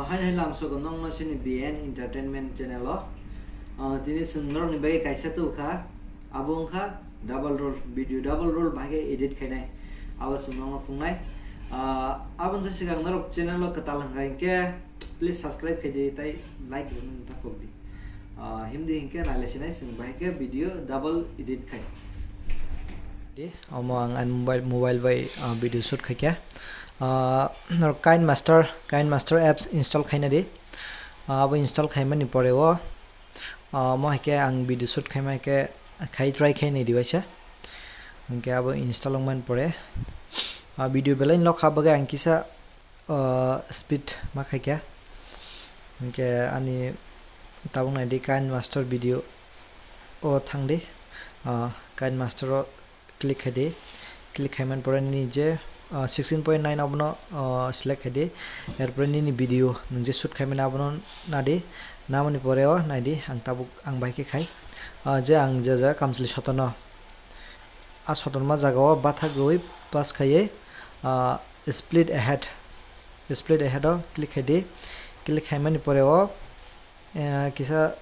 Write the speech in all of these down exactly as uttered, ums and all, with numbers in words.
Hai hai lamsogo nokno chini B N Entertainment channel o. Ah, tini chwng norokni bagwi kaisa tubukha, abo wngkha double roll video, double roll bahai khe edit khainai, abo chwng nokno phungnai. Ah, aboni swkang norok channel o kwtal hwnkha hinkhe please subscribe khaidi tei like rwna ta pokdi. Ah, himdi hinkhe nailasinai chwng bahai khe video double edit khai. Di, omo ang ani mobile, mobile bai, ah, video shoot khaikha. Ah, norok KineMaster, KineMaster apps install khaina di. Ah, abo install khaimani pore o, ah, omo hai khe ang video shoot khaima hai khe khai try khai nai di waisa. Hinkhe abo install wngmani pore, ah, video belai nokha bagwi ang kisa, ah, speed ma khaikha. Hinkhe ani tabuk nai di KineMaster video o thang di, ah, KineMaster o click khai di, click khaimani pore nini je, ah, sixteen point nine abono, ah, select khai di, erpore nini video nwng je shoot khaimani abono nadi, namani pore o nai di ang tabuk ang bahai khe khai, ah, je ang je jaga kamchwlwi sotono, a sotonma jaga o bathak rwui pass khaiwi, ah, split ahead, split ahead o click khai di, click khaimani pore o, eh, kisa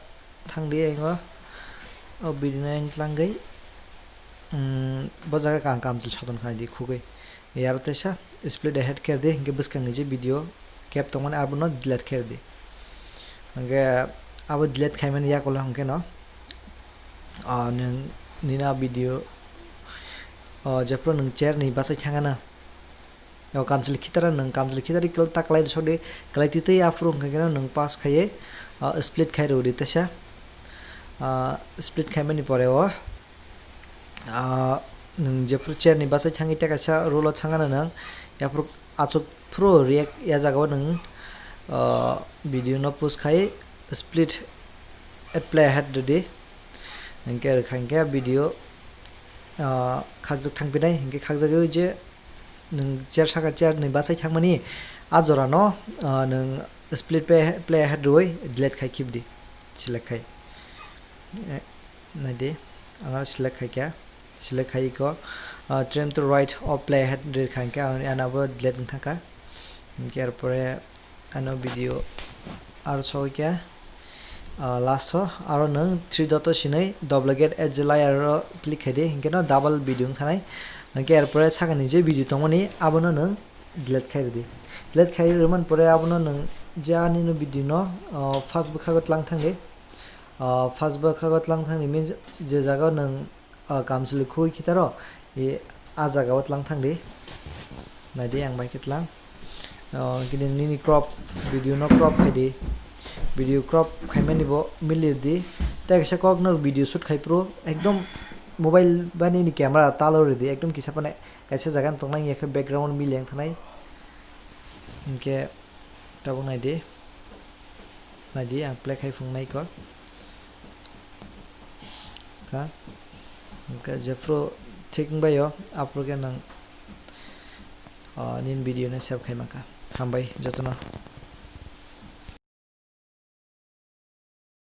thang di, ang o, o video no ang tlangwi, mm, bo jaga kang kamchwlwi soton khnai di khugwi. Yaro teisa split ahead khe di, hinkhe bwskangni je video kep tongmani abono delete khe di. Hinkhe abo delete khaimani yakulo hinkhe no, ah, nwng nini a video, ah, jephru nwng chair ni bachai thangana. O kamchwlwi khitaro nwng kamchwlwi khitari kwlai ta kwlai rwsok di, kwlai twi twi aphuru hwnkhe kheno nwng pass khaiwi, ah, split khai rw di teisa. Ah, split khaimani pore o, ah, nwng jephru chair ni bachai thangwi tei kaisa roll o thangano nwng, yaphuru achuk phuru react ya jaga o nwng, ah, video no pause khai split at play ahead rw di. Hinkhe rwkha hinkhe video, ah, khakjak thangphinai, hinkhe khakjagwi je nwng chair saka chair ni bachai thangmani a jora no, ah, nwng split play, play ahead rwui delete khai khibdi, select khai. Eh, naidi, ang aro select khai kha, select khai ko, ah, trim to right o play ahead rwkha hinkhe ang, ano abo delete wng thangkha. Hinkhe erpore ano video aro sogwi kha, ah, last o aro nwng three dot o sinwi duplicate as a layer o click khai di, hinkhe no double video wng thanai. Hinkhe erpore sakani je video tongmani abono nwng delete khai rw di. Delete khai rwmani pore abono nwng je ani no video no, ah, first bwkhago tlang thang di. Ah, first bwkhago tlang thang di means je jaga o nwng, ah, kamchwlwi khui khitaro, e, a jaga o tlang thang di. Naidi ang bai khe tlang. Ah, kini nini crop, video no crop khai di. Video crop khaimani bo milir di. Tei kaisa kok no video shoot khai phuru ekdom mobile ba nini camera talo rw di. Ekdom kisa phano kaisa jaga no tongnai ya khe background mili yang thanai. Hinkhe tabuk nai di. Naidi, ang play khai phungnai ko. Ka. Hinkhe jephru thik wngbaio, aphuru khe nwng, ah, nini video no save khai mankha. Hambai jotono.